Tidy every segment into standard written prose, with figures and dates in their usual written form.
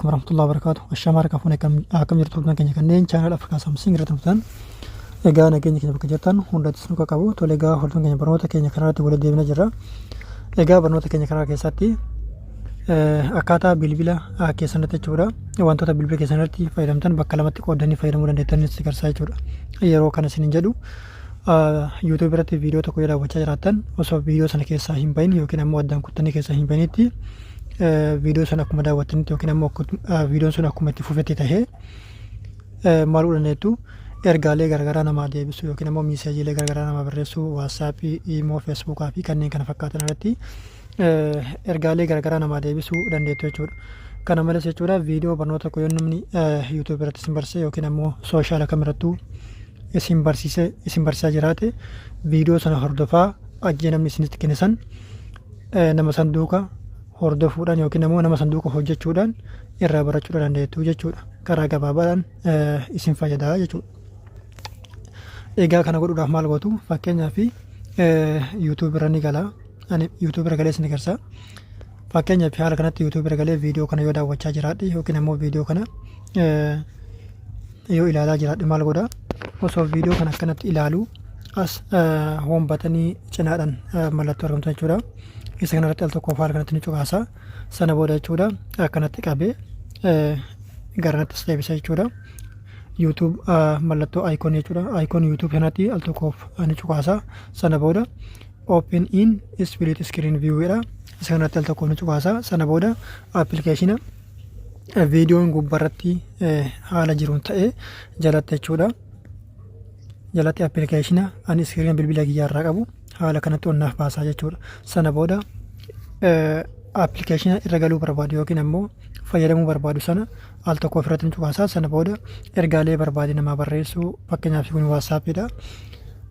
Alaikum warahmatullahi wabarakatuh. Ashamaa harka fuune, akkam jirtu hordoftoota keenya kanneen channel Afrikaa Samsung irratti dhuftan? Egaa nageenya keenya bakka jirtan hundattis nu qaqqabu. Tole, egaa hordoftoota keenya, barnoota keenya kanarratti walitti deebinee jirra. Egaa barnoota keenya kana keessatti akkaataa bilbila keessanirratti jechuudha, wantoota bilbila keessanirratti fayyadamtan bakka lamatti qoodanii fayyadamuu dandeettan isin agarsiisa jechuudha. Yeroo kana isin jedhu, YouTube irratti viidiyoo tokko yoo daawwachaa jiraattan, osoo viidiyoo sana keessaa hin bahin yookiin ammoo addaan kuttanii keessaa hin bahinitti, viidiyoo sana akkuma daawwattanitti yookiin ammoo viidiyoon sun akkuma itti fufetti tahee, maal godhuu dandeettu? Ergaalee garaagaraa namaa deebisuu yookiin ammoo messageiilee garaagaraa namaa barreessuu, WhatsAppii, Imo, Facebookaa fi kanneen kana fakkaatan irratti ergaalee garaagaraa namaa deebisuu dandeettu jechuudha. Kana malees jechuudha, viidiyoo barnoota tokko yoo namni YouTube irratti isin barsiise yookiin ammoo social kamirrattuu isin barsiise, isin barsiisaa jiraate, viidiyoo sana hordofaa ajaja namni isinitti kenne san nama san duuka hordofuudhaan yookiin ammoo nama san duuka hojjechuudhaan irraa barachuu dandeettu jechuudha. Karaa gabaabaadhaan isin fayyadaa jechuudha. Egaa kana godhuudhaaf maal gootu? Fakkeenyaaf YouTube irra ni gala. Ani YouTube irra galee isin agarsiisa. Fakkeenyaaf haala kanatti YouTube irra galee viidiyoo kana yoo daawwachaa jiraadhe yookiin ammoo viidiyoo kana yoo ilaalaa jiraadhe, maal godha? Osoo viidiyoo kana akkanatti ilaalu, as home buttonii cinaadhaan mallattoo argamtu jechuudha. Isa kanarratti al tokkoof haala kanatti ni cuqaasa. Sana booda jechuudha, akkanatti qabee garanattis deebisa jechuudha. YouTube mallattoo icon jechuudha. Icon YouTube kanatti al tokkoof ni cuqaasa. Sana booda "Open in split screen view" jedha. Isa kanatti al tokkoof ni cuqaasa. Sana booda appilikeeshina viidiyoon gubbaarratti haala jiruun ta'ee jalatti jechuudha. Jalatti appilikeeshina ani screen bilbila kiyyaa irraa qabu haala kanatti onnaaf baasaa jechuudha. Sana booda appilikeeshina irra galuu barbaadu yookiin ammoo fayyadamuu barbaadu sana al tokko ofirratti ni cuqaasaa. Sana booda ergaalee barbaade namaa barreessuu, fakkeenyaaf kun WhatsAppiidha.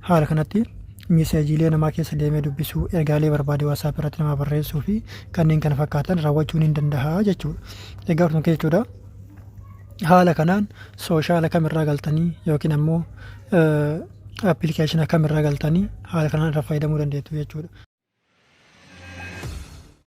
Haala kanatti messageiilee namaa keessa deemee dubbisuu, ergaalee barbaade WhatsApp irratti namaa barreessuu fi kanneen kana fakkaatan raawwachuun ni danda'a jechuudha. Egaa hordoftoota jechuudha, haala kanaan social kamirraa galtanii yookiin ammoo appilikeeshina kamirraa galtanii haala kanaan irra fayyadamuu dandeettu jechuudha.